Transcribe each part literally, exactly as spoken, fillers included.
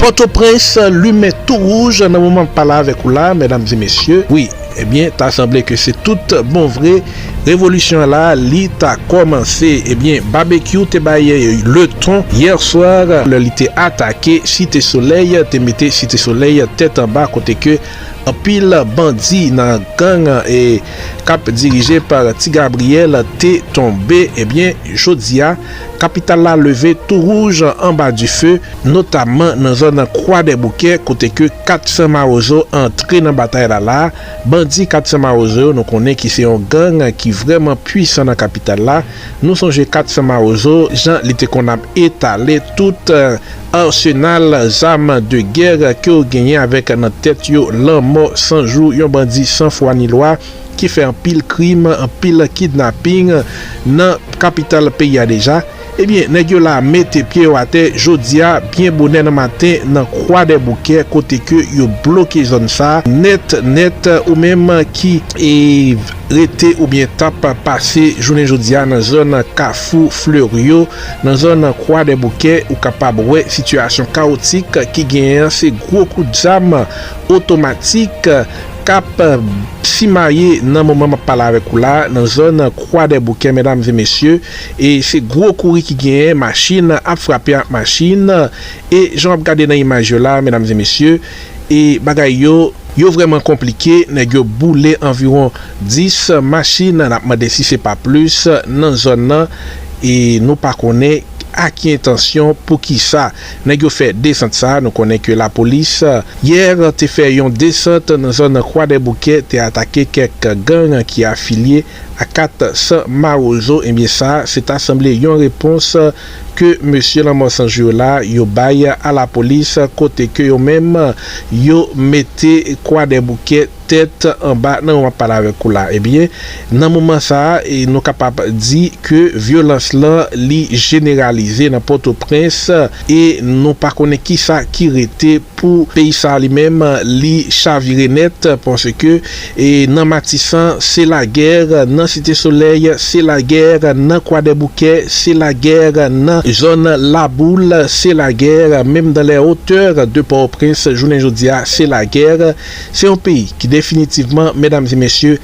Pòtoprens limen tou wouj nan moman m ap pale avèk ou la, medam e mesye. Wi, ebyen, ta sanble ke se tout bon vre. Revolisyon an la, li ta kòmanse. Ebyen, Babekyou te bay leton yè swa, lè li te atake Site Solèy, te mete Site Solèy tèt anba, kote ke anpil bandi nan gang e k ap dirije pa Ti Gabriyèl te tonbe. Ebyen, jodi a, kapital la leve tou wouj anba dife, notamman nan zòn Kwadèboukè, kote ke kat san Mawozo antre nan batay la la. Bandi kat san Mawozo yo, nou konnen ki se yon gang ki vrèman pwisan nan kapital la. Nou sonje kat san Mawozo, jan li te konn ap etale tout, eh, arsenal zam de gè ke w genyen avèk nan tèt yo lanmò san jou, yon bandi san fwa ni lwa ki fè anpil krim, anpil kidnaping nan kapital peyi a deja. Ebyen, nèg yo la mete pye yo atè jodi a, byen bonè nan maten, nan Kwadèboukè, kote ke yo bloke zòn sa a nèt, nèt, ou menm ki, e, rete oubyen t ap pase jounen jodi a nan zòn Kafou Fleuryo, nan zòn Kwadèboukè, ou kapab wè sitiyasyon kawotik ki genyen an, se gwo kout zam otomatik k ap simaye nan moman m ap pale avèk ou la, nan zòn Kwadèboukè, medam e mesye. E se gwo kouri ki genyen, machin ap frape ak machin. E jan w ap gade nan imaj yo la, medam e mesye, e bagay yo, yo vrèman konplike. Nèg yo boule anviwon dis machin, n ap mande si se pa plis, nan zòn nan. E nou pa konnen a ki entansyon, poukisa nèg yo fè desant sa. Nou konnen ke lapolis, yè, te fè yon desant nan zòn Kwadèboukè, te atake kèk gang ki afilye a kat san Mawozo. Ebyen, sa, se ta sanble yon repons ke mesye lanmò san jou yo la, yo bay a lapolis, kote ke yo menm, yo mete Kwadèboukè tèt anba nan moman m ap pale avèk ou la. Ebyen, nan moman sa a, e nou kapab di ke vyolans lan, li jeneralize nan Pòtoprens, e nou pa konnen kisa ki rete pou peyi sa a li menm, li chavire nèt, paske, e, nan Matisan, se lagè, nan Site Solèy, se lagè, nan Kwadèboukè, se lagè, nan zòn Laboul, se lagè, menm dans les hauteurs de Port-au-Prince, jounen jodi a, se lagè. Se yon peyi ki definitivman, medam e mesye,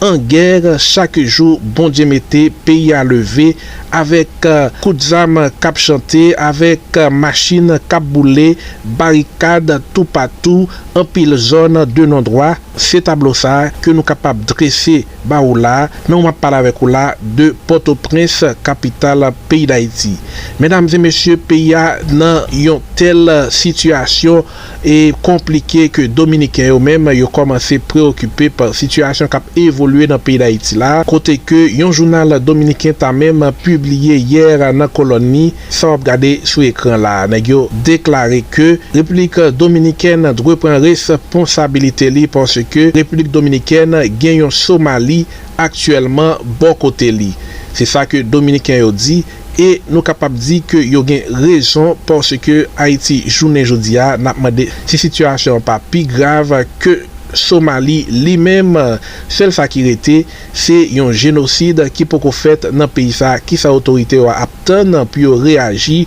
an gè. Chak jou Bondye mete, peyi a leve avèk, eh, kout zam k ap chante, avèk, eh, machin k ap boule, barikad toupatou, anpil zòn de non dwa. Se tablo sa a ke nou kapab drese ba ou la, nan moman m ap pale avèk ou la, de Pòtoprens, kapital peyi Dayiti. Medam e mesye, peyi a nan yon tèl sitiyasyon e konplike ke Dominiken yo menm yo kòmanse preokipe pa sitiyasyon k ap evolye nan peyi Dayiti la, kote ke yon jounal dominiken ta menm pibliye yè nan kolòn li, sa w ap gade sou ekran la. Nèg yo deklare ke Repiblik Dominikèn dwe pran responsabilite li paske Repiblik Dominikèn gen yon Somali aktyèlman bò kote li. Se sa ke Dominiken yo di, e nou kapab di ke yo gen rezon, paske Ayiti, jounen jodi a, n ap mande si sitiyasyon an pa pi grav ke Somali li menm. Sèl sa ki rete, se yon jenosid ki poko fèt nan peyi sa. Kisa otorite yo ap tann pou yo reyaji?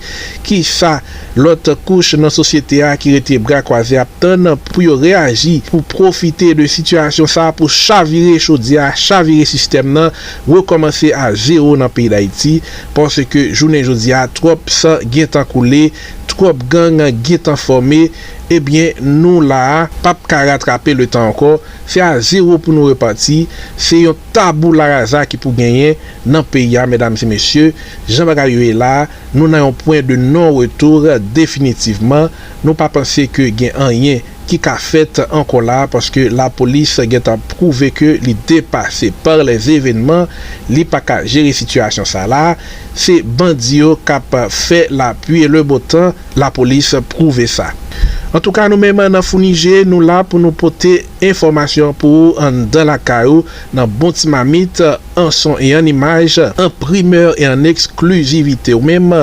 Kisa lòt kouch nan sosyete a ki rete bra kwaze ap tann pou yo reyaji, pou pwofite de sitiyasyon sa, pou chavire chodyè a, chavire sistèm nan, rekòmanse a zewo nan peyi Dayiti, paske jounen jodi a, twòp san gentan koule, twòp gang gentan fòme. Ebyen, nou la a, p ap ka ratrape letan ankò. Se a zewo pou nou repati. Se yon tabula rasa ki pou genyen nan peyi a, medam e mesye. Jan bagay yo ye la, nou nan yon pwen de non retour definitivman. Nou pa panse ke gen anyen ki ka fèt ankò la, paske lapolis gentan pwouve ke li depase par les événements, li pa ka jere sitiyasyon sa la. Se bandi yo k ap fè lapli e le bon tan, lapolis pwouve sa. Antouka, nou menm nan Founi Je, nou la pou nou pote enfòmasyon pou ou anndan lakay ou, nan bon ti mamit, an son e an imaj, an primè e an eksklizivite. Ou menm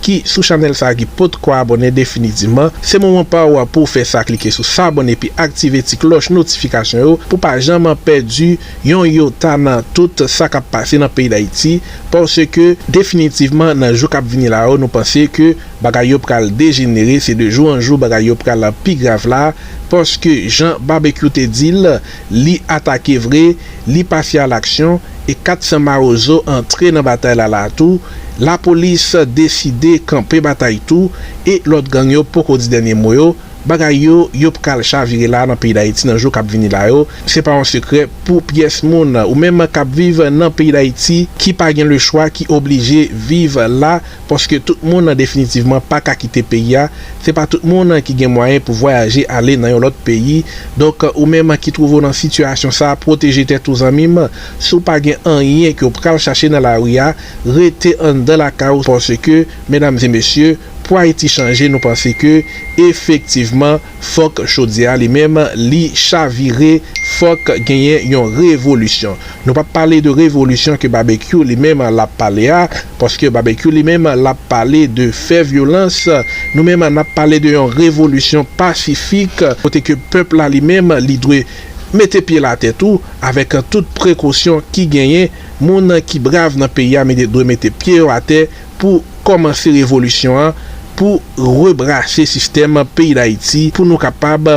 ki sou chanèl sa a ki potko abòne, definitivman, se moman pa w pou w fè sa, klike sou sabòne epi aktive ti klòch notifikasyon yo pou w pa janm pèdi yon yota nan tout sa k ap pase nan peyi Dayiti, paske definitivman nan jou k ap vini la yo, nou panse ke bagay yo pral dejenere, se de jou an jou bagay yo pral pi grav la, paske jan Babekyou te di l, li atake vre, li pase a laksyon, e kat san mawozo antre nan batay la la tou, lapolis deside kanpe batay tou, e lòt gang yo poko di dènye mo yo, bagay yo, yo pral chavire la nan peyi Dayiti nan jou k ap vini la yo, se pa yon sekrè pou pyès moun. Ou menm k ap viv nan peyi Dayiti, ki pa gen lechwa, ki oblije viv la, paske tout moun definitivman pa ka kite peyi a. Se pa tout moun ki gen mwayen pou vwayaje ale nan yon lòt peyi. Donk, ou menm ki twouve w nan sitiyasyon sa a, pwoteje tèt ou, zanmi m. Si w pa gen anyen ke w pral chache nan lari a, rete anndan lakay ou, paske, medam e mesye, pou Ayiti chanje, nou panse ke, efektivman, fòk chodyè a li menm li chavire, fòk genyen yon revolisyon. Nou p ap pale de revolisyon ke Babekyou li menm l ap pale a, paske Babekyou li menm l ap pale de fè vyolans. Nou menm n ap pale de yon revolisyon pasifik, kote ke pèp la li menm li dwe mete pye l atè tou, avèk tout prekosyon ki genyen. Moun ki brav nan peyi a mete, dwe mete pye yo atè pou kòmanse revolisyon an, pou rebrase sistèm peyi Dayiti, pou nou kapab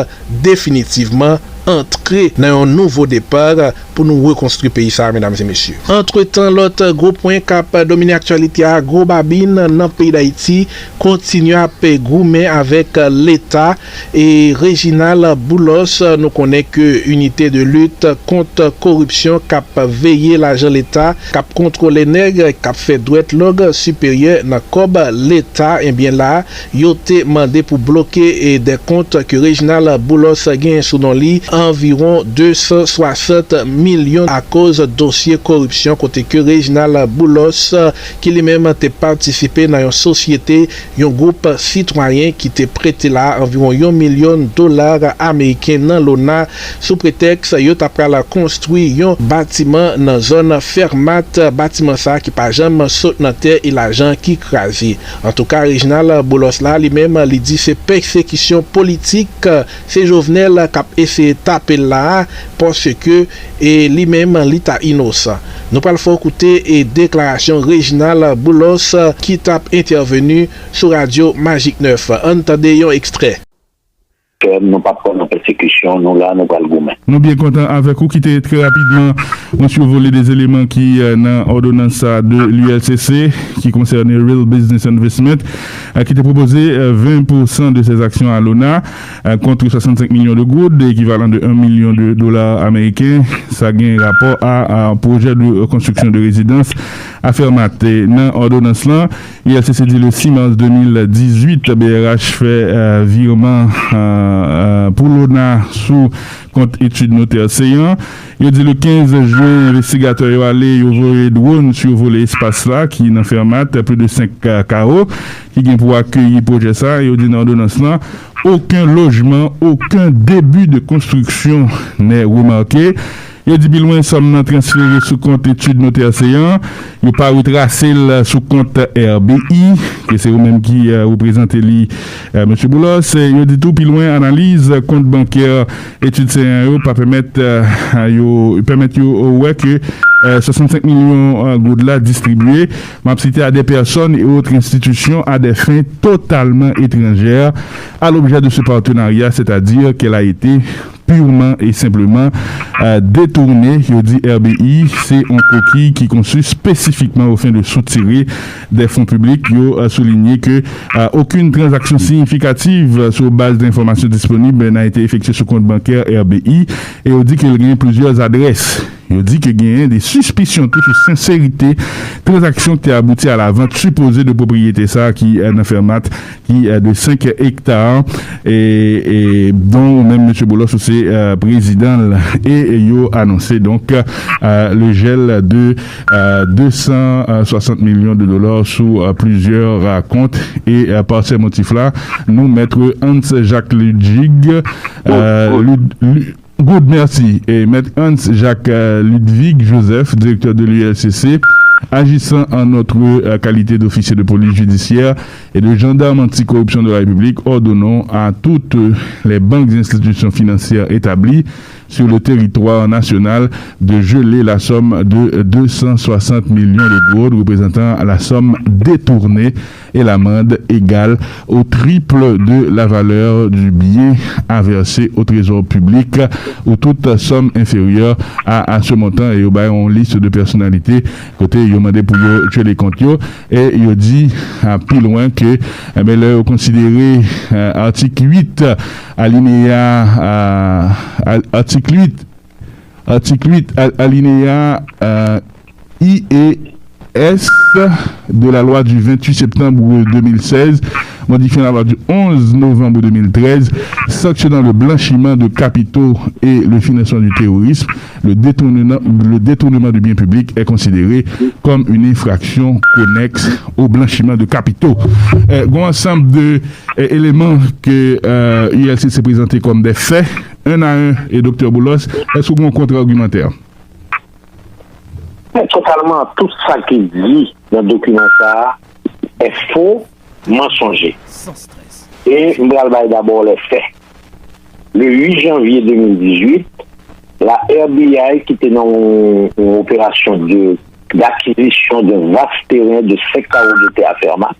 definitivman antre nan yon nouvo depa pou nou rekonstwi peyi sa a, medam e mesye. Antretan, lòt gwo pwen k ap domine aktyalite a, gwo babin nan peyi Dayiti kontinye ap goumen avèk Leta. E Reginald Boulos, nou konnen ke Unité de lutte contre corruption k ap veye lajan Leta, k ap kontwole nèg k ap fè dwèt lòg siperyè nan kòb Leta, ebyen la, yo te mande pou bloke e dè kont ke Reginald Boulos genyen sou non li, anviwon de san swasant milyon akoz dosye koripsyon kote ke Reginald Boulos, ki li menm te patisipe nan yon sosyete, yon gwoup sitwayen ki te prete la anviwon yon milyon dola ameriken nan Lona sou pretèks yo ta pral konstwi yon batiman nan zòn Fèmat, batiman sa a ki pa janm sot nan tè e lajan ki kraze. Antouka, Reginald Boulos la, li menm, li di se pèsekisyon politik, se Jovenel k ap eseye tape l la a, paske, e, li menm, li ta inosan. Nou pral fè w koute, e, deklarasyon Reginald Boulos, ki t ap entèveni sou radyo Magic nèf. Ann tande yon ekstrè. Nou p ap kwè nan pèsekisyon, nou la, nou pral goumen. Nou byen kontan avèk ou. Kite trè rapidman mwen sivole de eleman ki nan òdonans sa de l'U L C C ki konsène Real Business Investment, ki te pwopoze ven pousan de ses actions à Lona contre soixante-cinq millions de goud, équivalent de un million de dollars américains. Sa gen rapò a pwojè de konstriksyon de rezidans a Fermat. Nan òdonans lan, U L C C di le six mars deux mille dix-huit, B R H fè virman pou Lona sou kont etid notè Seyan. Yo di le kenz jen, envestigatè yo ale, yo voye dwòn sivole espas la ki nan Fermat, plis de senk kawo ki gen pou akeyi pwojè sa. Yo di nan òdonans lan, okenn lojman, okenn debi de konstriksyon nè remake. Yo di pi lwen, sòm nan transfere sou kont etid notè Seyan. Yo pa retrase l sou kont R B I, ke se yo menm ki reprezante li, mesye Boulos. Yo di tou pi lwen, analiz kont bankè etid Seyan yo pa pèmèt yo pèmèt yo wè ke swasannsenk milyon goud la distribye, m ap site, à des personnes et autres institutions à des fins totalement étrangères à l'objet de ce partenariat, c'est-à-dire qu'elle a été purement et simplement détournée. Yo di R B I se yon kokiy ki konstwi espesifikman aux fins de soutirer des fonds publics. Yo souligné que aucune transaction significative sur base d'informations disponibles n'a été effectuée sur compte bancaire R B I. E yo di ke l gen plizyè adrès. Yo di ke genyen de sispisyon tou sou senserite tranzaksyon ki te abouti a la vant sipoze de pwopriyete sa a ki nan Fermat, ki de senk ekta, e, e dont ou menm, mesye Boulos, ou se prezidan l. E yo anonse donk le gel de deux cent soixante millions de dollars sous plusieurs comptes. E pa sèl motif la, nou mèt Hans Jacques Ludwig, Lud- Lu- Good, merci. Et Maître Hans Jacques euh, Ludwig Joseph, directeur de l'U L C C, agissant en notre euh, qualité d'officier de police judiciaire et de gendarme anticorruption de la République, ordonnons à toutes euh, les banques et institutions financières établies sur le territoire national de geler la somme de deux cent soixante millions de gourdes, représentant la somme détournée et l'amende égale au triple de la valeur du bien à verser au trésor public ou toute somme inférieure à, à ce montant. Et yo bay yon liste de personnalités kote yo mande pou yo jele kont yo. E yo di ah, pi lwen ke eh, lè yo konsidere eh, atik uit alineya ah, al- atik uit atik uit al- alineya ah, I E S de la loi du vingt-huit septembre deux mille seize, modifiant la loi du onze novembre deux mille treize, sanctionnant le blanchiment de capitaux et le financement du terrorisme, le détournement, le détournement de biens publics est considéré comme une infraction connexe au blanchiment de capitaux. Euh, un ensemble de euh, éléments que euh, U L C C présenté comme des faits, un à un, et Docteur Boulos, est-ce que vous avez un contre-argumentaire? Men totalman, tout sa ki di nan dokiman sa a est faux, mensonge. E m pral bay dabò lè fè. Le uit janvye de mil dizuit, la R B I ki te nan yon, yon operasyon de dakizisyon de vas teren de senk kawo de tè a Fèma,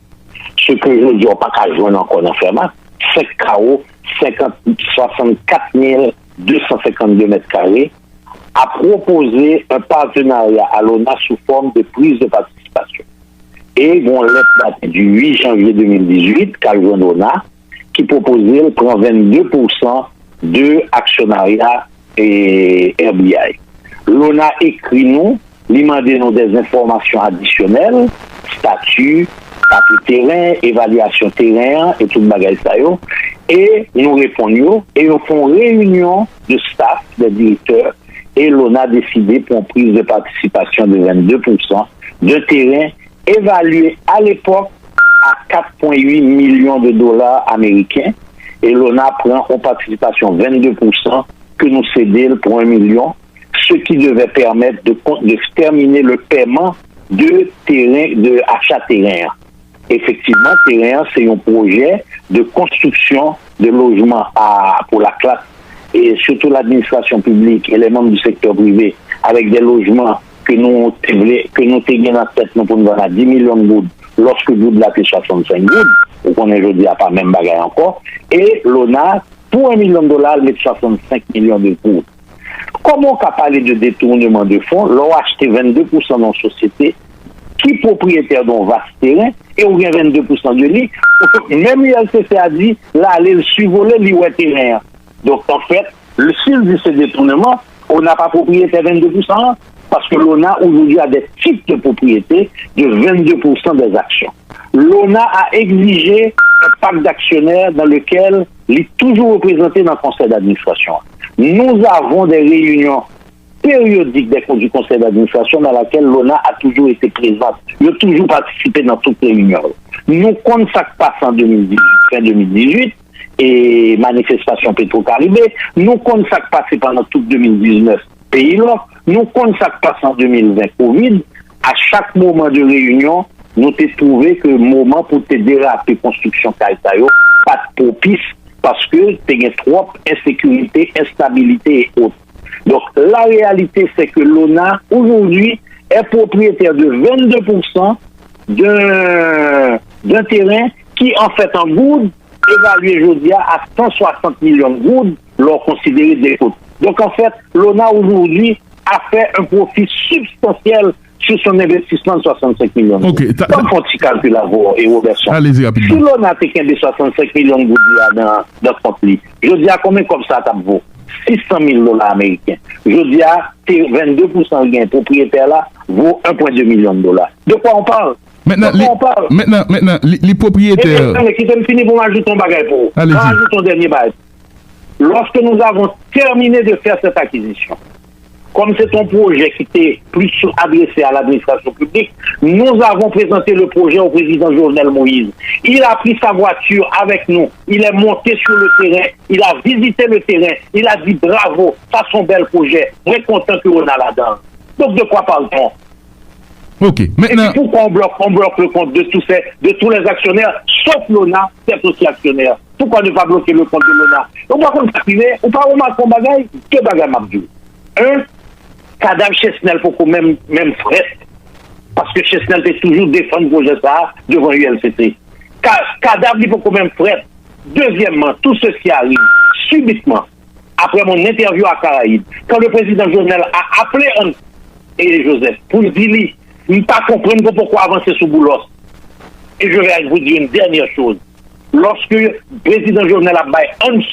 se ke jodi a w pa ka jwenn ankò nan Fèma, senk kawo, senkant, swasannkat mil de san senkannde mèt kare, a pwopoze yon patenarya a Lona sou fòm de priz de patisipasyon. E gon lèt date du uit janvye de mil dizuit k al jwenn Lona ki pwopoze l pran vennde pousan de aksyonarya e R B I. Lona ekri nou, li mande nou des enfòmasyon adisyonèl, stati, papye teren, evalyasyon teren an e tout bagay sa yo. E nou reponn yo e yo fè yon reyinyon de staff, de direktè, e Lona deside pran yon priz de patisipasyon de vennde pousan de teren evalye alepòk a kat pwen uit milyon de dola ameriken, e Lona pran yon patisipasyon vennde pousan ke nou sede l pou yon milyon, ce qui devait permettre de, de terminer le paiement de teren, de acha teren an. Efektivman, teren an se yon pwojè de konstriksyon de lojman a, pou laklas e surtout l'administration publique et les membres du secteur privé avec des logements que nous te vle, que nous te gen nan tèt nou pou nou vann a dis milyon goud, lòske goud la te swasannsenk goud, ou konnen jodi a pa menm bagay ankò, e Lona pou yon milyon dola al met swasannsenk milyon de goud. Kòman w ka pale de detournement de fonds lè w achte vennde pousan nan yon sosyete ki pwopriyetè de yon vas teren e ou gen vennde pousan de li? Menm U L C C a di l ale l sivole, li wè teren an. Donk anfèt, si l di se detournement, Lona pa pwopriyetè vennde pousan an, paske Lona aujourd'hui a des titres de propriété de vennde pousan des actions. Lona a egzije un pacte d'actionnaires dans lequel li toujou reprezante nan konsèy d'administration. Nous avons des réunions périodiques des, du conseil d'administration dans laquelle Lona a toujours été présente. Yo toujou patisipe nan tout reyinyon yo. Nou konn sa k pase an de mil dizuit, fen de mil dizuit, e manifestasyon Petro Caribe. Nou konn sa k pase pandan tout de mil diznèf, peyi lòk. Nou konn sa k pase an de mil ven, kovid. A chak moman de reyinyon, nou te twouve ke moman pou te derape konstriksyon kay sa yo pa t pwopis, paske te gen twòp ensekirite, enstabilite e ot. Donk, la réalité, c'est que Lona, aujourd'hui, est propriétaire de vennde pousan d'un d'un terrain qui, en fait, en goud, evalye jodi a a san swasant milyon goud, lè w konsidere de kote. Donk, anfèt, Lona aujourd'hui a fait un profit substantiel sur son investissement de swasannsenk milyon goud. Ok, ta- Ban m fè yon ti kalkil avè w, e Robertson. Alezi rapidman. Si Lona te kenbe swasannsenk milyon goud li a nan, nan kont li, jodi a, konbyen kòb sa t ap vo? Sis san mil dola ameriken. Jodi a, te vennde pousan l gen pwopriyetè la vo un point deux milyon dola. De quoi on parle? Mentnan, De li, quoi on parle? mentnan, mentnan, li, li pwopriyetè. Ebyen, kite m fini pou m ajoute yon bagay pou ou. Allez-y. M ajoute yon dènye bagay. Lorsque nous avons terminé de faire cette acquisition, Comme c'est un projet qui était plus adressé à l'administration publique, nous avons présenté le projet au président Jovenel Moïse. Il a pris sa voiture avec nous. Il est monté sur le terrain. Il a visité le terrain. Il a dit bravo, ça c'est un bel projet. Moi content que on a là-dedans. Donc de quoi parle-t-on? Ok. Et puis pourquoi on bloque, on bloque le compte de tous ces, de tous les actionnaires, sauf l'ONA, qui est aussi actionnaire? Pourquoi ne pas bloquer le compte de l'ONA? Ou pa konn sa ki rive, ou pa remake yon bagay, de bagay m ap di w. Un, kadav Chesnel poko menm, menm frèt. Paske Chesnel te toujou defann pwojè sa a devan U L C C. Ka, kadav li poko menm frèt. Deuxièmement, tout ceci arrive subitement après mon interview à Caraïbes, quand le président Jovenel a appelé Anne et Joseph pour dire li, m pa konprann pou poko avanse sou Boulos. Et je vais vous dire une dernière chose. Lorsque président Jovenel a bay Hans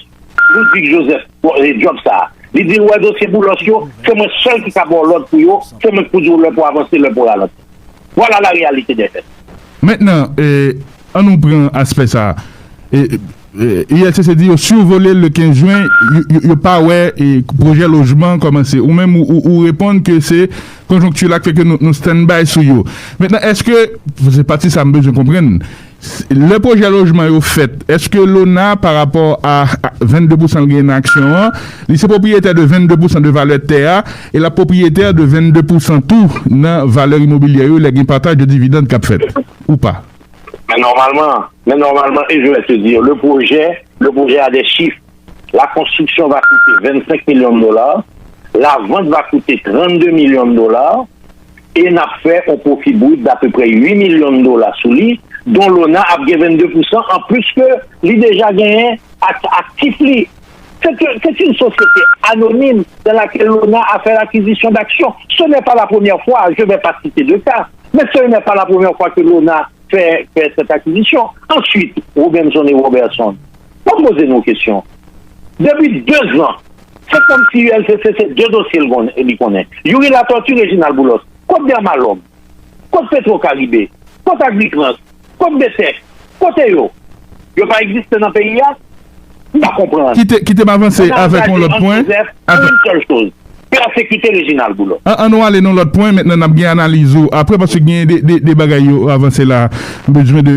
Ludwig Joseph, bon, e, job sa, li di l wè dosye Boulos yo, se mwen sèl ki ka ba w lòd pou yo, se mwen ki pou di w lè pou avanse, lè pou ralanti. Voilà la réalité des faits. Mentnan, e, an nou pran aspè sa. E, e, U L C C di yo sivole le kenz jen, yo, yo, yo pa wè e, pwojè lojman kòmanse. Ou menm ou, ou, ou reponn ke se konjonkti la k fè ke nou, nou stand by sou yo. Mentnan, èske, se pati sa m bezwen konprann, lè pwojè lojman yo fèt, èske lona pa rapò a vennde pousan l genyen nan aksyon an, li se pwopriyetè de vennde pousan de valè tè a, e l ap pwopriyetè de vennde pousan tou nan valè imobilyè yo lè gen pataj de dividend k ap fèt, ou pa? Mais normalement, mais normalement, et je vais te dire, le projet, le projet a des chiffres. La construction va coûter vingt-cinq millions de dollars, la vente va coûter trente-deux millions de dollars, et n ap fè yon pwofi brit d'apeprè uit milyon dola sou li, dont l'ONA ap gen vennde pousan an plis ke li deja genyen ak aktif li. C'est une société anonyme dans laquelle l'ONA a fait l'acquisition d'actions. Ce n'est pas la première fois, je ne vais pas citer de cas, mais ce n'est pas la première fois que l'ONA fait, fait cette acquisition. Ensuite, Robinson et Robertson, mwen poze nou kesyon. Depi de zan, se kòmsi U L C C se de dosye li konnen. Youri Latortue, Reginald Boulos. Kot Dermalog? Kot Petro Caribe? Kot Agritrans? Kot Betec? Kote yo? Yo pa egziste nan peyi a? M pa konprann. Kite, kite m avanse avèk yon lòt pwen. Pou yon sèl choz, pèsekite Reginald Boulos. An, an nou ale nan lòt pwen, mentnan n ap gen analiz ou apre, paske gen de, de, de bagay yo avanse la, m bezwen de,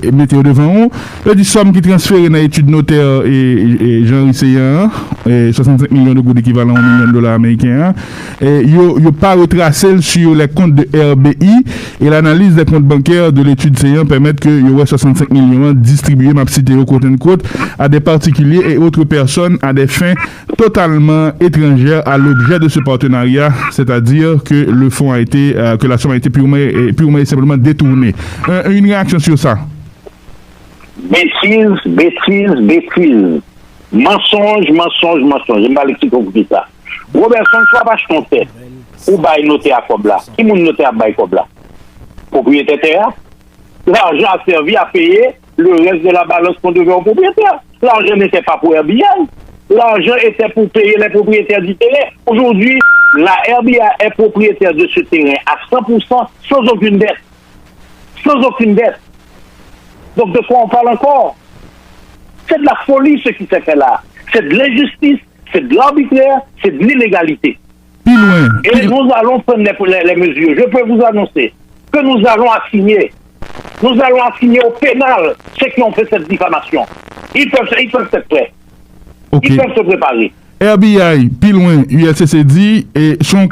e, mete yo devan ou. Yo di sòm ki transfere nan etid notè e, e, Jean Riceyan an, e, swasannsenk milyon de goud, ekivalan yon milyon dola ameriken an, e, yo, yo pa retrase l sur les comptes de R B I, et l'analyse des comptes bancaires de l'étude Ceyan permettent que yo wè swasannsenk milyon an distribuye, m ap site yo, quote unquote, à des particuliers et autres personnes à des fins totalement étrangères à l'objet de ce partenariat, c'est-à-dire que le fonds a été, euh, que la somme a été purement, euh, purement et simplement détournée. Un- une réaction sur ça? Betiz, betiz, betiz. Mansonj, mansonj, mansonj. M pa leksik pou ki sa. Robertson, si w ap achte yon tè, ou bay notè a kòb la. Ki moun notè a bay kòb la? Pwopriyetè tè a. L'argent a servi à payer le reste de la balance qu'on devait au propriétaire. L'argent n'était pas pour R B I. L'argent était pour payer les propriétaires du terrain. Aujourd'hui, la R B I est propriétaire de ce terrain à cent pour cent, sans aucune dette. Sans aucune dette. Donc de quoi on parle encore? C'est de la folie ce qui s'est fait là. C'est de l'injustice, c'est de l'arbitraire, c'est de l'illégalité. Pi lwen. Et nous allons prendre les, les, les mesures. Je peux vous annoncer que nous allons assigner, nous allons assigner au pénal ceux qui ont fait cette diffamation. Ils peuvent, ils peuvent être prêts. Ok. Ils peuvent se préparer. R B I, pi lwen, U L C C di, e, se yon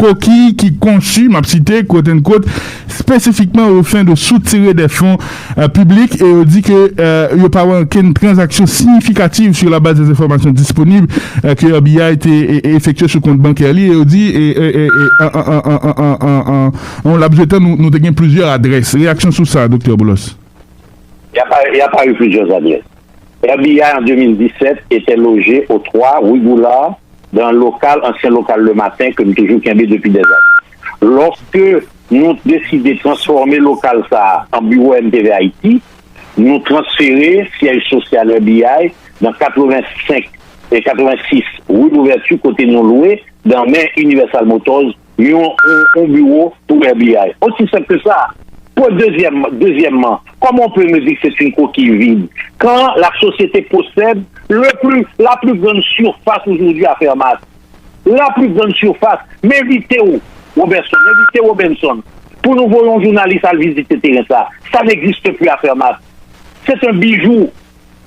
koki ki konsi, m ap site, quote unquote, spécifiquement aux fins de soutirer des fonds, euh, publics, e yo di ke, euh, yo pa wè okenn tranzaksyon siyifikatif sur la base des informations disponibles, euh, que R B I te, e, e, efektye sou kont bankè li, e yo di, e, e, e, e, an, an, an, an, an, an, an, an yon laps de tan, nou, nou te gen plizyè adrès. Reyaksyon sou sa, Doktè Boulos? Il y a pas, il y a pas eu plusieurs adresses. R B I en deux mille dix-sept était logé au trois rue Goulard, dans un local, ancien local Le Matin, que nous toujours kenbé depuis des années. Lorsque nous décidons de transformer le local ça en bureau M T V Haïti, nous transférer siège social R B I dans quatre-vingt-cinq et quatre-vingt-six rue d'Ouverture, côté nous loué, dans main Universal Motors, yon, yon, yon biwo pou R B I. Aussi simple que ça. Pour deuxième, deuxièmement, comment on peut me dire que c'est une coquille vide quand la société possède le plus, la plus grande surface aujourd'hui à Fermat? la plus grande surface. M envite w, Robertson, m envite Robenson, pou nou voye yon jounalis al vizite teren sa. Ça n'existe plus à Fermat. C'est un bijou,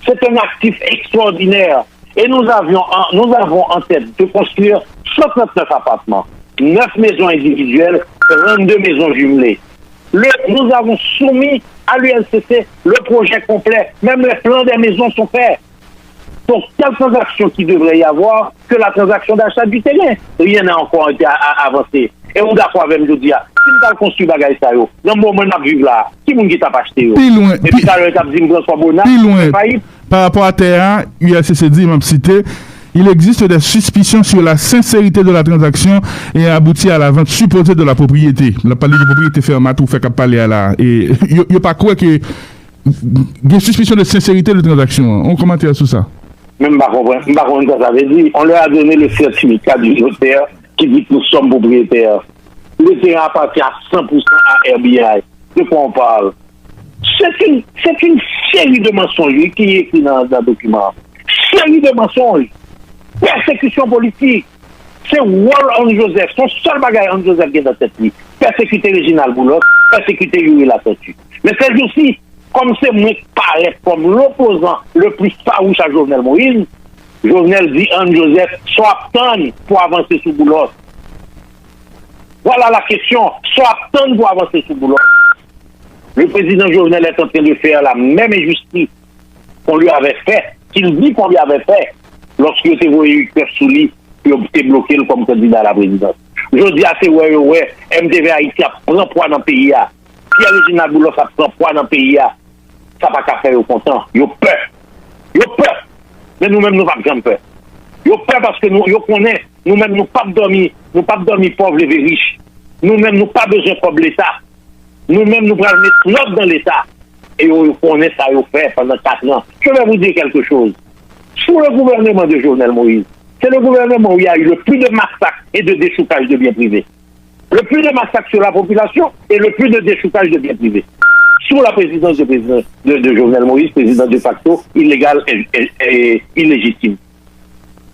c'est un actif extraordinaire. Et nous avions en, nous avons en tête de construire cent trente-neuf appartements, neuf maisons individuelles, trente-deux maisons jumelées. Le, nous avons soumis à l'U L C C le projet complet. Même les plans des maisons sont faits. Donc, quelle transaction qui devrait y avoir que la transaction d'achat du terrain? Rien n'a encore été a- a- avancé. E ou dakò avè m jodi a? Si m t al konstwi bagay sa yo, nan moman n ap viv la a, ki moun ki t ap achte yo? Pi lwen, Epi pi, talè yo t ap di m François Bonnard pi lwen, fayit. Pa rapò a tè a, U L C C di, m ap site, il existe des suspicions sur la sincérité de la transaction et aboutit à la vente supposée de la propriété. L ap pale de pwopriyete Fermat ou fè k ap pale a la. E yo, yo pa kwè ke gen sispisyon de senserite de tranzaksyon an. On kòmantè sou sa? Men m pa konprann, m pa konn sa sa vle di. On leur a donné le certificat du notaire qui dit que nous sommes propriétaires. Le terrain appartient à cent pour cent à R B I. De quoi on parle? C'est une, c'est une série de mensonges, oui, qui est écrit dans, dans le document. Série de mensonges. Persécution politique. Se wòl Ann Joseph, se yon sèl bagay Ann Joseph gen nan tèt li. Pèsekite Reginald Boulos, pèsekite Youri Latortue. Men sèjousi, kòm se mwen k parèt kòm l'opposant le plus farouche à Jovenel Moïse, Jovenel di Ann Joseph, sa w ap tann pou avanse sou Boulos? Voilà la question, sa w ap tann pou avanse sou Boulos? Le président Jovenel est en train de faire la même injustice qu'on lui avait fait, qu'il dit qu'on lui avait fait, lorsque yo te voye U K F sou li pou yo te bloke l kòm kandida a la prezidans. Jodi a, se wè yo wè M T V Haïti ap pran pwa nan peyi a. Pierre Reginald Boulos ap pran pwa nan peyi a. Sa pa ka fè yo kontan. Yo pè. Yo pè. Men nou menm, nou p ap janm pè. Yo pè paske nou, yo konnen, nou menm, nou p ap dòmi, nou p ap dòmi pòv leve rich. Nou menm, nou pa bezwen kòb Leta. Nou menm, nou pral met lòd nan Leta. E yo, yo konnen sa yo fè pandan kat an. Je vais vous dire quelque chose. Sous le gouvernement de Jovenel Moïse, c'est le gouvernement où il y a eu le plus de massacres et de déchoucages de biens privés. Le plus de massacres sur la population et le plus de déchoucages de biens privés. Sous la présidence de, président, de, de Jovenel Moïse, président de facto, illégal et, et, et illégitime.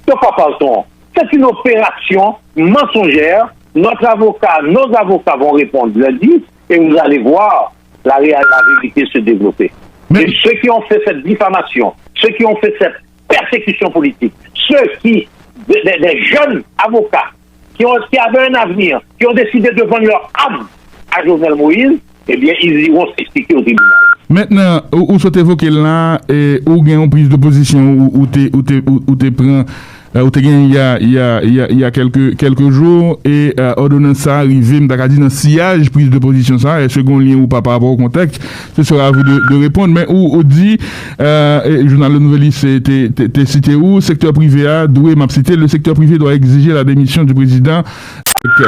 De quoi parle-t-on? C'est une opération mensongère. Notre avocat, nos avocats vont répondre lundi et vous allez voir la, réa- la vérité se développer. Et ceux qui ont fait cette diffamation, ceux qui ont fait cette persécution politique, ceux qui, des, des- des jeunes avocats qui, ont, qui avaient un avenir, qui ont décidé de vendre leur âme à Jovenel Moïse, eh bien, ils iront s'expliquer au tribunal. Mentnan, ou, ou sot evoke l la, e, ou gen yon priz de pozisyon ou, ou te, ou te, ou, ou te pran, e, ou te gen il y a, il y a, il y a, il y a quelques, quelques jours, e, e, òdonans sa a rive, m ta ka di nan siyaj priz de pozisyon sa a, èske gen yon lyen ou pa pa rapò o kontèks? Ce sera à vous de, de répondre. Men ou, ou di, e, e, jounal Le Nouvelliste te, te, te site ou, sektè prive a dwe, m ap site, le secteur privé doit exiger la démission du président,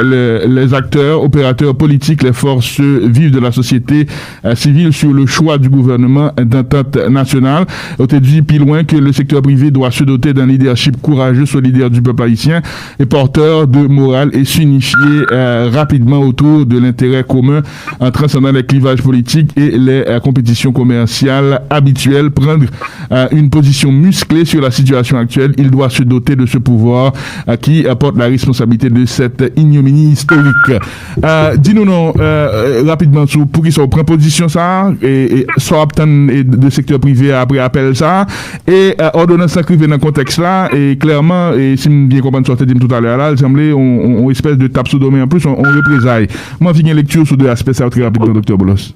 les, les acteurs, opérateurs politiques, les forces vives de la société, euh, civile sur le choix du gouvernement d'entente nationale. Ou te di pi lwen que le secteur privé doit se doter d'un leadership courageux, solidaire du peuple haïtien et porteur de morale et s'unifier, euh, rapidement autour de l'intérêt commun en transcendant les clivages politiques et les, euh, compétitions commerciales habituelles. Prendre, euh, une position musclée sur la situation actuelle, il doit se doter de ce pouvoir, euh, qui, euh, porte la responsabilité de cette ignominie historique. Euh, di nou non, euh, euh, rapidman sou poukisa w pran pozisyon sa a, e, e sa w ap tann, e, de sektè prive a apre apèl sa a, e, euh, òdonans lan k rive nan kontèks la, e klèman, e si m byen konprann sa w te di m toutalè a la, l sanble yon, yon, yon espès de tap sou do, men anplis yon, yon reprezay. M anvi gen lekti w sou de aspè sa yo trè rapidman, Doktè Boulos.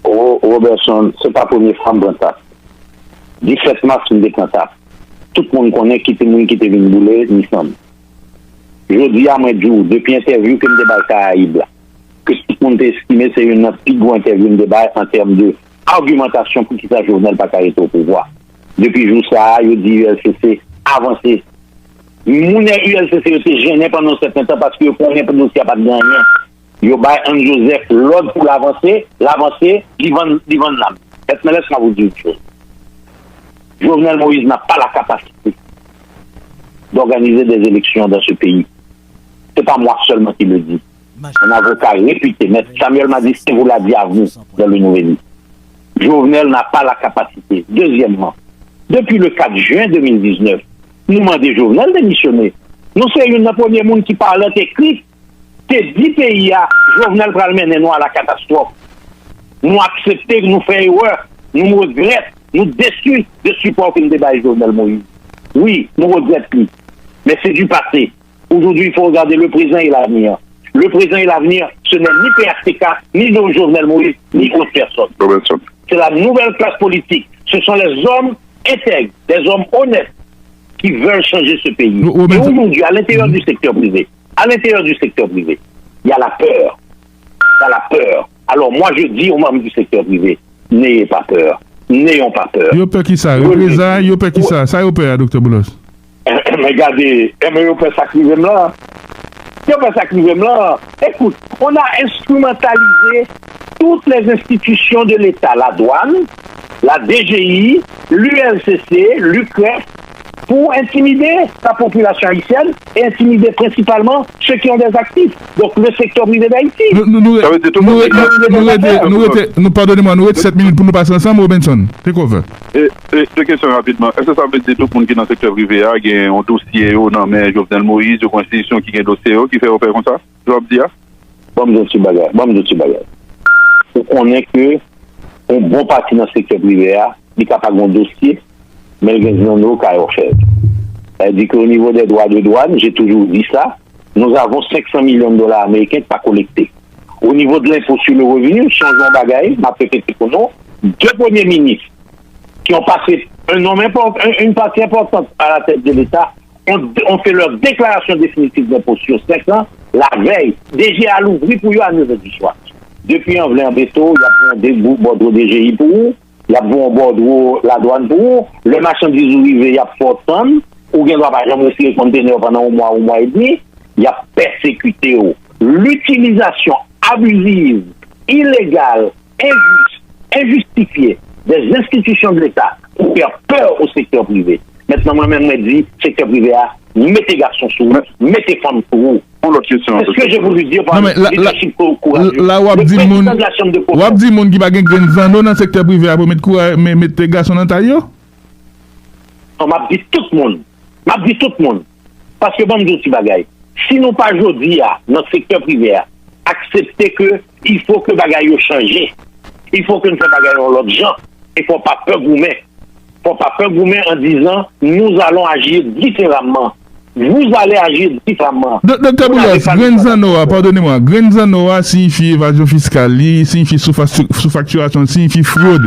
Ro- Robertson, se pa premye fwa m pran tap. Disèt mas, m te pran tap. Tout moun konnen ki te moun ki te vin boule Nissan. Jodi a, mwen di w, depi entèvyou ke m te bay Karayib la, ke tout moun te estime se youn nan pi gwo entèvyou m te bay an tèm de agimantasyon poukisa Jovenel pa ka rete o pouvwa. Depi jou sa a, yo di U L C C avanse. Moun U L C C yo te jennen pandan yon sèten tan paske yo konnen dosye a pa t gen anyen. Yo bay Ann Joseph lòd pou l avanse, l avanse, li vann, li vann lam. Maintenant, laisse-moi vous dire une chose. Jovenel Moïse n'a pas la capacité d'organiser des élections dans ce pays. C'est pas moi seulement qui le dis. Un avocat réputé, Maître Samuel Madistin, vous l'a dit à vous dans le Nouvelliste. Jovenel n'a pas la capacité. Deuxièmement, depuis le quatre juin deux mille dix-neuf, nou mande Jovenel demisyone. Nou se youn nan premye moun ki pale an te kri, te di peyi a, Jovenel pral mennen nou a la katastwòf. Nou aksepte, nou fè erè, nou regrèt, nou desi de sipò ke n te bay Jovenel Moïse. Wi, nou regrèt li. Men se du passé. Aujourd'hui, il faut regarder le présent et l'avenir. Le présent et l'avenir, ce n'est ni P H T K, ni Jovenel Moïse, ni autre personne. C'est la nouvelle classe politique. Ce sont les hommes intègres, des hommes honnêtes qui veulent changer ce pays. Et aujourd'hui, à l'intérieur du secteur privé, à l'intérieur du secteur privé, il y a la peur. Il y a la peur. Alors moi, je dis aux membres du secteur privé, n'ayez pas peur. N'ayons pas peur. Yo pè ki sa? Reprezay? Yo pè ki sa? Sa yo pè a, Doktè Boulos? Men gade, men yo pè sa k rive m lan. Yo pè sa k rive m lan. Écoute, on a instrumentalisé toutes les institutions de l'État, la douane, la D G I, l'U L C C, l'U C R E F, pour intimider la population haïtienne et intimider principalement ceux qui ont des actifs. Donc le secteur privé d'Haïti. Nou, nou, nou, nou, nou, nou rete, nou rete, nou, padone mwen, nou rete sèt minit pou nou pase ansanm, Robinson. Take over. E, e, de kesyon rapidman. Èske sa vle di tout moun ki nan sektè prive a gen yon dosye yo nan men Jovenel Moïse, yo gen enstitisyon ki gen dosye yo, ki fè yo fè konsa? Jan w ap di a? Ban m di yon ti bagay. Ban m di yon ti bagay. Ou konnen ke yon bon pati nan sektè prive a, li ka pa gen yon dosye, men l gen zanno kay ofèv. Sa vle di ke au niveau des droits de douane, j'ai toujours dit ça, nous avons cinq cents millions de dollars américains ki pa kolekte. Au niveau de l'impôt sur le revenu, sonje yon bagay, m ap repete pou nou, de premye minis qui ont passé un nombre important, une partie importante à la tête de l'État, ont, ont fait leur déclaration définitive d'impôt sur cinq ans la veille. D G A louvri pou yo à neuf heures du soir. Depi an vle anbete w, y ap voye yon bòdwo D G I pou ou, y ap voye yon bòdwo ladwàn pou ou. Lè machandiz ou rive, y ap fè w tann. Ou gen dwa pa janm retire kontenè pandan yon mwa, yon mwa edmi. Y ap pèsekite w. L'utilisation abusive, illégale, injuste, injustifiée des institutions de l'État pour faire peur au secteur privé. Maintenant, mwen menm, mwen di, sektè prive a, mete gason sou ou, mete fanm sou ou. Yon lòt kesyon. C'est ce que j'ai voulu dire par leadership courageux. La w ap di moun, w ap di moun ki pa gen grenn zanno nan sektè prive a pou met kouraj, mete gason nan tay yo? Non, m ap di tout moun. M ap di tout moun. Paske ban m di w ti bagay. Si nou pa jodi a, nan sektè prive a, aksepte ke il faut que bagay yo chanje, il faut que n fè bagay yon lòt jan, e fò pa pè goumen. Fò pa pè goumen en disant, nous allons agir différemment. Vous allez agir différemment. Doktè Boulos, grenn zanno a, padone mwen, grenn zanno a siyifi evazyon fiskal, li siyifi soufaktirasyon, li siyifi fwod,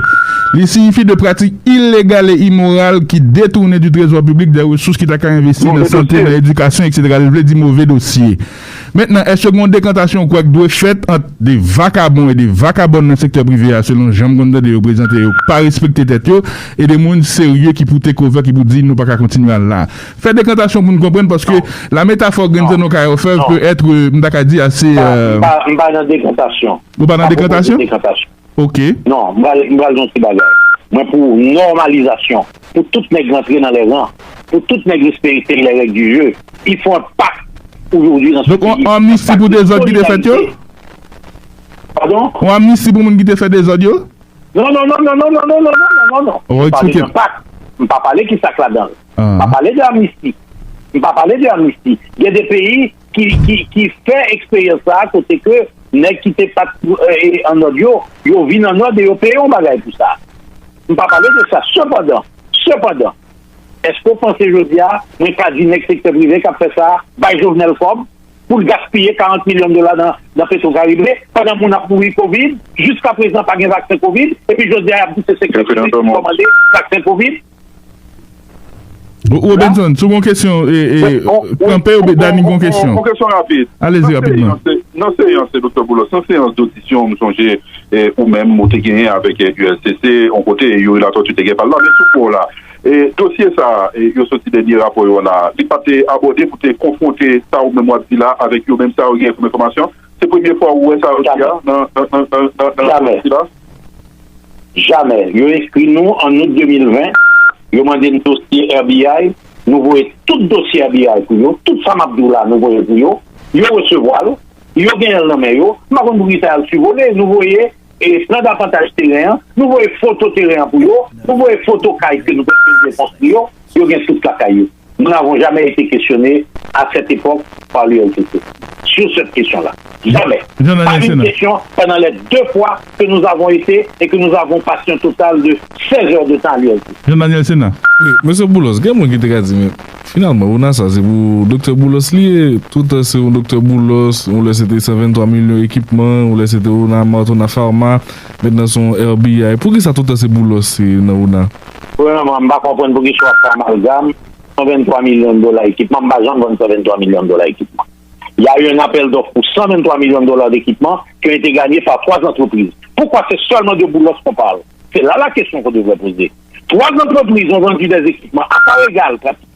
li siyifi de pratik ilegal e imoral ki detounen du trezò piblik de resous ki ta ka envesti nan sante, nan edikasyon, etsetera. Li vle di move dosye. Mentnan, èske gen yon dekantasyon ou kwè k dwe fèt ant de vakabon e de vakabòn nan sektè prive a, selon jan m konn tande yo prezante yo, pa respekte tèt yo, e de moun serye ki pou take over, ki pou di nou pa ka kontinye al la? Fè dekantasyon pou n konprann, paske la métaphore grenn zanno kay ofèv peut être, euh, m ta ka di, ase, euh, m pa nan dekantasyon. Ou pa nan dekantasyon? Ok. Non, m pral, m pral di yon ti bagay. Mwen pou nòmalizasyon, pou tout nèg rantre nan lè ran, pou tout nèg respekte les règles du jeu, il faut un pacte aujourd'hui dans ce pays. Donk, yon amnisti pou dezòd ki te fèt yo? Pardon? Yon amnisti pou moun ki te fè dezòd yo? Non, non, non, non. M pa pale de pacte. M pa pale ki sa k ladan l. M pa pale de amnisti. M pa pale de amnisti. Gen de peyi ki, ki, ki fè eksperyans sa a kote ke nèg ki te pa t, eh, annòd yo, yo vin annòd e yo peye yon bagay pou sa. M pa pale de sa. Sepandan, sepandan, èske w panse jodi a, mwen ka di nèg sektè prive k ap fè sa, bay Jovenel kòb pou l gaspiye karant milyon dola nan, nan Petro Caribe, pandan moun ap mouri kovid, jiska prezan pa gen vaksen kovid, epi jodi a y ap di se sektè prive ki kòmande vaksen kovid? Robinson, si w gen yon kesyon, e, e, kanpe oubyen Dani gen yon kesyon. Yon kesyon rapid. Alezi, rapidman. Nan seyans, Doktè Boulos, nan seyans dodisyon, m sonje, e, ou menm, ou te genyen avèk, e, U L C C, yon kote, Youri Latortue te gen pa l la, men sou fon la, e, dosye sa a, e, yo soti dènye rapò yo la, li pa te abòde pou te konfwonte sa ou menm w ap di la avèk yo menm sa yo gen kòm enfòmasyon. Se premye fwa ou wè sa yo di a nan, nan, nan, nan, nan, nan dosye la? Jamè. Yo enskri nou an out de mil ven, yo mande n dosye F B I, nou voye tout dosye F B I pou yo, tout sa m ap di w la, nou voye pou yo, yo resevwa l, yo genyen l nan men yo, m pa konn poukisa y al sivole, nou voye, e, plan d'apantaj teren an, nou voye foto teren an pou yo, nou voye foto kay ke nou te konstwi yo, yo gen tout lakay yo. Nous n'avons jamais été questionnés à cette époque par l'U L C C sur cette question-là. Jamais. Pas une question pendant les deux fois que nous avons été et que nous avons passé un total de seize heures de temps à l'U L C C. Jean Daniel Sénat. Wi, mesye Boulos, gen moun ki te ka di, men finalman, Ona sa, se pou Doktè Boulos li ye. Toutan se yon Doktè Boulos, yon lè se te san venntwa milyon ekipman, yon lè se te Ona Mart, Ona Pharma, mentnan se yon R B I. Poukisa toutan se Boulos se nan Ona? Premyèman, m pa konprann poukisa w ap fè amalgam san venntwa milyon dola ekipman. M pa janm vann san venntwa milyon dola ekipman. Il y a eu un appel d'offres pour cent vingt-trois millions de dollars d'équipements qui ont été gagnés par trois entreprises. Pourquoi c'est seulement de Boulos qu'on parle? C'est là la question qu'on devrait poser. Trois entreprises ont vendu des équipements à part égale, pratiquement.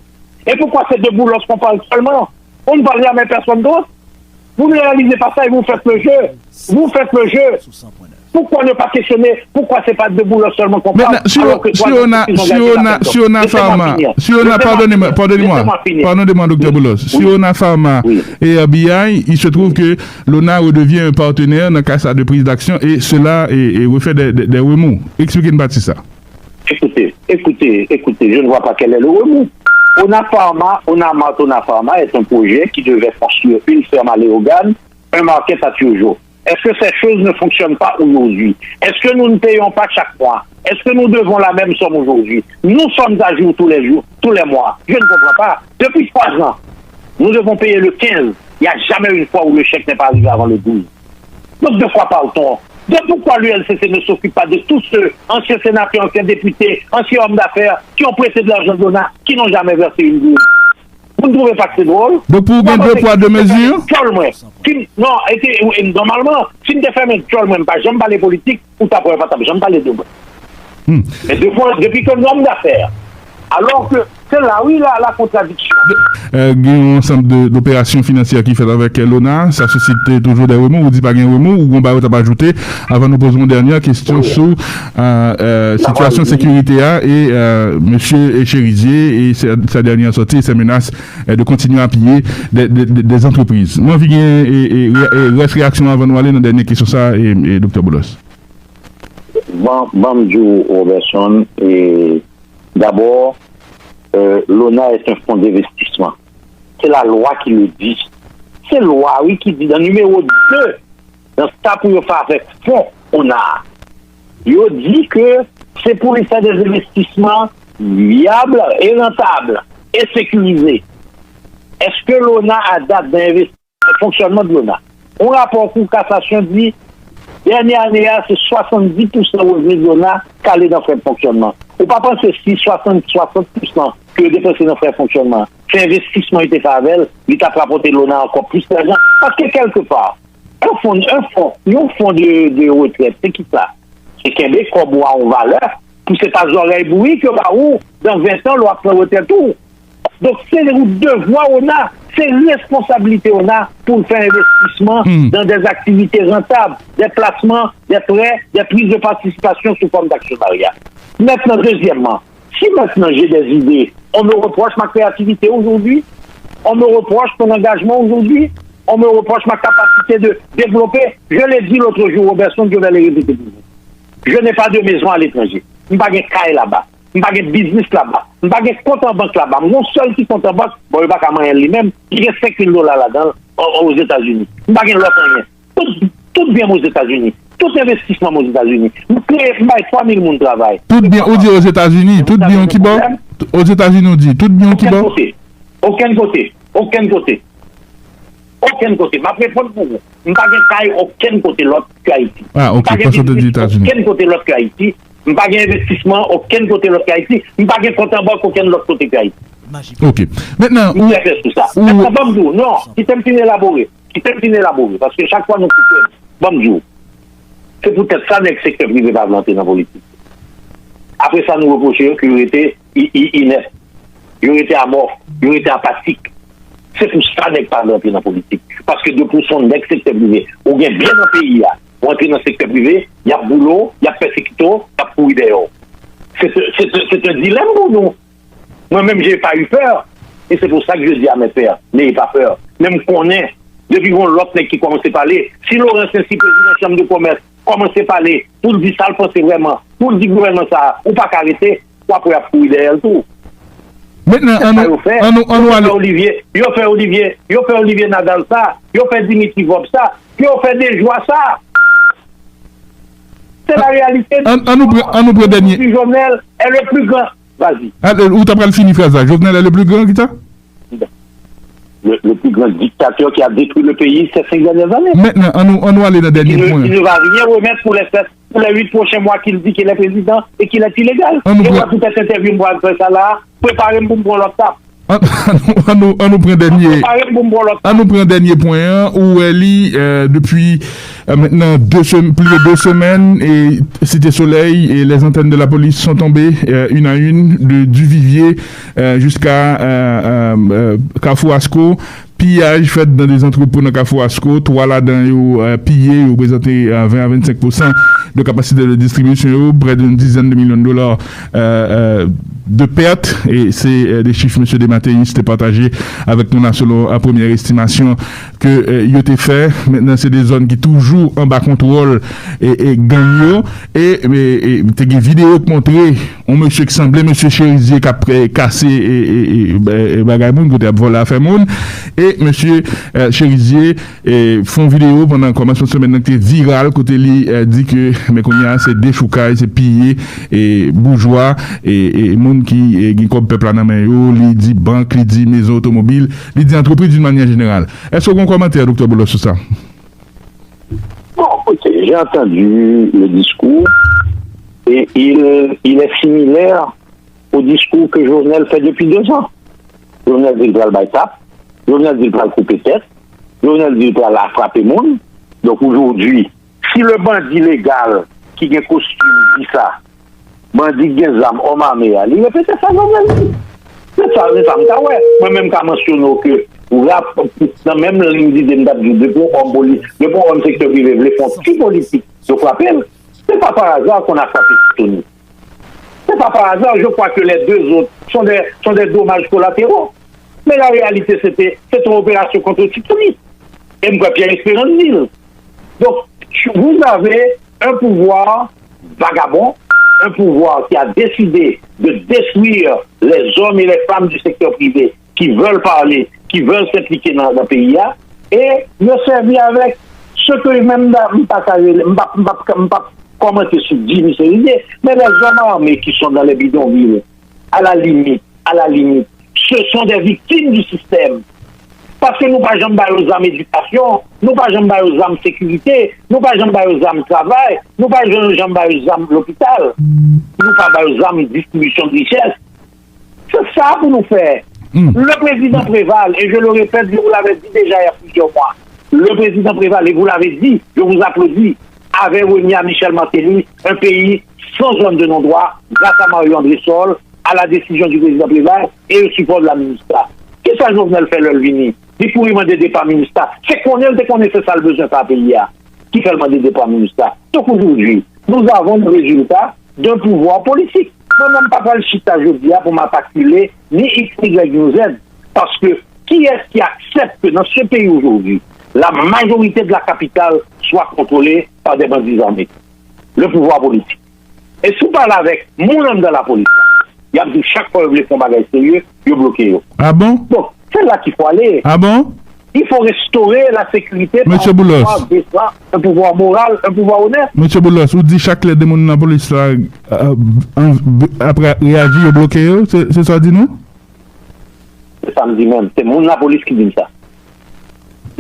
Et pourquoi c'est de Boulos qu'on parle seulement? On ne parle jamais personne d'autre. Vous ne réalisez pas ça et vous faites le jeu. Vous faites le jeu. Pourquoi ne pas questionner? Pourquoi c'est pas de Boulos seulement qu'on parle? Maintenant, sur, alors que sur Ona, sur Ona, sur Ona Pharma, sur Ona, pardonnez-moi, pardonnez-moi, pardonnez-moi, docteur Boulos. Sur Ona Pharma et R B I, il se trouve que l'Ona redevient un partenaire dans le cadre de prise d'action et cela et, et refait des, des, des remous. Expliquez une partie ça. Écoutez, écoutez, écoutez, je ne vois pas quel est le remous. Ona Pharma, Ona Mart, Ona Pharma est un projet qui devait construire une ferme à Léogâne, un market à Turgeau. Est-ce que ces choses ne fonctionnent pas aujourd'hui? Est-ce que nous ne payons pas chaque mois? Est-ce que nous devons la même somme aujourd'hui? Nous sommes à jour tous les jours, tous les mois. Je ne comprends pas. Depuis trois ans, nous devons payer le quinze. Il n'y a jamais une fois où le chèque n'est pas arrivé avant le douze. Donc de quoi parle-t-on? De pourquoi l'U L C C ne s'occupe pas de tous ceux, anciens sénateurs, anciens députés, anciens hommes d'affaires, qui ont prêté de l'argent de l'Ona, qui n'ont jamais versé une gourde? Vous ne trouvez pas que c'est drôle? Donk pou ou gen de pwa de mezi? Djòl mwen. Si m, non, e te, e, nòmalman, si m te fèmen djòl mwen, m pa janm pale politik, ou ta wè pa t ap janm pale de mwen. Men depi, depi ke nonm dafè, alò ke se la wi la, la kontradiksyon. Gen yon ansanm de, de operasyon finansyè ki fèt avèk Lona, sa sisite toujou de remou, ou di pa gen remou, ou gon bagay ou t ap ajoute, avan nou poze yon dènyè kesyon sou sitiyasyon sekirite a e mesye Chérizier e sa dènyè sòti e se menas de continuer à piller des, des, des, des entreprises. Mwen anvi gen e, e, e, rès reyaksyon avan nou ale nan dènyè kesyon sa e, e Doktè Boulos. Ban, ban m di w, Roberson, e, dabò, euh, l'Ona est un fonds d'investissement. C'est la loi qui le dit. Se lwa, wi, ki di nan nimewo de, nan sa pou yo fè avèk fon Ona a. Yo di ke se pou li fè des investissements viables et rentables et sécurisés. Est-ce que l'Ona a dat nan envestisman, fonksyònman de l'Ona? Yon rapò Kou Kasasyon di, dènye ane a, se swasanndis pousan revni de l'Ona k ale nan frè de fonksyònman. Ou pa panse si swasann, swasant pousan ke yo depanse nan frè fonksyònman, se envestisman yo te fè avè l, li t ap rapòte l'Ona ankò plis lajan? Paske kèlkepa, yon fon, yon fon, yon fon de, de retrèt, se ki sa? Se kenbe kòb ou a yon valè, pou se pa zòrèy bouyi ke yo ba ou, dan ven tan, lè w ap pran retrèt ou. Donk, se yon devwa Ona, se responsablite Ona pou l fè envestisman dan des activités rentables, des placements, des prêts, des prises de participation sous forme d'actionnariat. Maintenant, deuxièmement, si maintenant j'ai des idées, on me reproche ma créativité aujourd'hui, on me reproche mon engagement aujourd'hui, on me reproche ma capacité de développer. Je l'ai dit l'autre jour, Roberson, je vais le répéter pour vous. Je n'ai pas de maison à l'étranger. M pa gen kay laba. M pa gen biznis laba. M pa gen kont an bank laba. M gon sèl ti kont an bank, bon, yo pa ka manyen l li menm, ki gen senk mil dola ladan l, o, Ozetazini. M pa gen lòt anyen. Tout, tout byen m Ozetazini. Tout envestisman m Ozetazini. M kreye, m bay twa mil moun travay. Tout byen, ou di Ozetazini, tout byen ou ki bò? Ozetazini ou di, tout byen ou ki bò? Okenn kote. Okenn kote. Okenn kote. Okenn kote. M ap reponn pou ou. M pa gen kay okenn kote lòt ke Ayiti. Ah, ok. M pa gen biznis okenn kote lòt ke Ayiti. M pa gen envestisman okenn kote lòt ke Ayiti. M pa gen kont an bank okenn lòt kote ke Ayiti. Ok. Mentnan, ou... M trè klè sou sa. Mentnan, ban m di w, non, kite m fin elabore. Kite m fin elabore. Paske chak fwa nou koupe m, ban m di w. Se poutèt sa nèg sektè prive pa vle antre nan politik. Apre sa, nou repwoche yo ke yo rete i, i, inèt. Yo rete amòf, yo rete apatik. Se pou sa nèg pa vle antre nan politik. Paske depi w se yon nèg sektè prive, ou gen byen nan peyi a, ou antre nan sektè prive, y ap boule w, y ap pèsekite w, y ap kouri dèyè w. C'est, c'est, c'est un dilemme pour nous. Moi-même, j'ai pas eu peur. Et c'est pour ça que je dis à mes pères, n'ayez pas peur. Men m konnen, depi gon lòt nèg ki kòmanse pale, si Laurence Saint-Cyr, prezidan chanm de kòmès, kòmanse pale, pou l di sa l panse vrèman, pou l di gouvènman sa a, ou pa ka rete, w ap wè y ap kouri dèyè l tou. Mentnan, annou, annou, annou ale. Yo fè Olivier, yo fè Olivier, yo fè Olivier Nadal sa, yo fè Dimitri Vorbe sa, yo fè Dejwa sa. C'est la réalité. Annou pran dènye. Jovenel est le plus grand. Vas-y. Ou ta pral fini fraz la. Jovenel est le plus grand, ki sa? Le, le plus grand dictateur qui a détruit le pays ces cinq dernières années. Mentnan, annou, annou ale nan dènye pwen. Il ne va rien remettre pour les sept, pour les huit prochains mois qu'il dit qu'il est président et qu'il est illégal. Annou pran. Tout interview m pral fè sa la, prepare m pou m pran lòt tap. Annou, annou pran dènye. Annou pran dènye pwen an, ou wè li, euh, depi, euh, mentnan de sem-, plis de de semèn, e Site Solèy e les antennes de la police sont tombées, euh, une à une, de Duvivier, euh, jusqu'à, euh, euh, euh, Kafou Asko. Piyaj fèt nan de antrepo nan Kafou Asko, twa ladan yo, euh, piye, yo prezante, euh, ven a vennsenk pousan de kapasite de distribisyon yo, près d'une dizaine de millions de dollars, euh, euh, de perte, et c'est, euh, des chiffres Monsieur Dematteis te pataje avèk nou la selon, euh, premyè estimasyon ke, euh, yo te fè. Mentnan, se de zòn ki toujou anba kontwòl e, e gang yo. E, e, e te gen videyo k montre yon mesye ki sanble mesye Cherizier k ap, eh, kase, eh, eh, eh, ba-, eh, bagay moun, kote ap vòlè afè moun. E mesye, eh, Cherizier, eh, fè yon videyo pandan kòmansman semèn nan ki te viral, kote li, eh, di ke, men kounye a, se dechoukay, se piye, eh, boujwa, eh, eh, moun ki, eh, gen kòb pèp la nan men yo, li di bank, li di mezon otomobil, li di antrepriz d'une manière générale. Èske w gen yon kòmantè, Doktè Boulos, sou sa? Bon, écoutez, j'ai entendu le discours et il, il est similaire au discours que Jovenel fait depuis deux ans. Jovenel di l pral bay tap, Jovenel di l pral koupe tèt, Jovenel di l pral frape moun. Donc aujourd'hui, si le bandit légal ki gen kostim di sa, bandi k gen zam, òm ame a, li repete sa Jovenel di. Se sa, se sa m ka wè. Mwen menm ka mansyone w ke rap, nan menm liy dide m t ap di w, depi yon òm poli-, depi yon òm sektè prive vle fè yon ti politik, yo frape l. C'est pas par hasard qu'on a frappé Tony. C'est pas par hasard, je crois que les deux autres sont des, sont des dommages collatéraux. Mais la réalité, c'était, c'est une opération contre Tony. Et moi, Pierre Espérance dit. Donc, vous avez un pouvoir vagabond, un pouvoir qui a décidé de détruire les hommes et les femmes du secteur privé qui veulent parler, qui veulent s'impliquer dans, dans le pays, hein, et yo sèvi avec ce que même m pa ka rele, m pa, m pa, m pa commenter sur Jimmy Chérizier, mais les hommes armés qui sont dans les bidonvilles, à la limite, à la limite, ce sont des victimes du système. Paske nou pa janm ba yo zam edikasyon, nou pa janm ba yo zam sekirite, nou pa janm ba yo zam travay, nou pa janm, janm ba yo zam lopital, nou pa ba yo zam distribisyon de richès. Se sa pou nou fè. Le président Préval, et je le répète, je vous l'avais dit déjà il y a plusieurs mois, le président Préval, et vous l'avez dit, je vous applaudis, avait remis à Michel Martelly un pays sans zone de non-droit grâce à Mario André Sol, à la décision du président Préval et au support de la MINUSTAH. Kisa Jovenel fè lè l vini? Li kouri mande depa MINUSTAH. Se konnen l te konnen se sa l bezwen fè a peyi a ki fè l mande depa MINUSTAH. Donc aujourd'hui, nous avons le résultat d'un pouvoir politique. Mwen menm pa pral chita jodi a pou m atakile ni X, Y, ni Z, paske qui est-ce qui accepte que dans ce pays aujourd'hui, la majorité de la capitale soit contrôlée par des bandits armés? Le pouvoir politique. E si w pale avèk moun anndan lapolis la, y ap di w chak fwa yo vle fè yon bagay serye, yo bloke yo. Ah bon? Bon, c'est là qu'il faut aller. Ah bon? Il faut restaurer la sécurité par un pouvoir décent, un pouvoir moral, un pouvoir honnête. Mesye Boulos, ou di chak lè de moun nan polis la, euh, an, ap reyaji, yo bloke yo, se, se sa w di nou? Se sa m di menm. Se moun lapolis ki di m sa.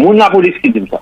Moun lapolis ki di m sa.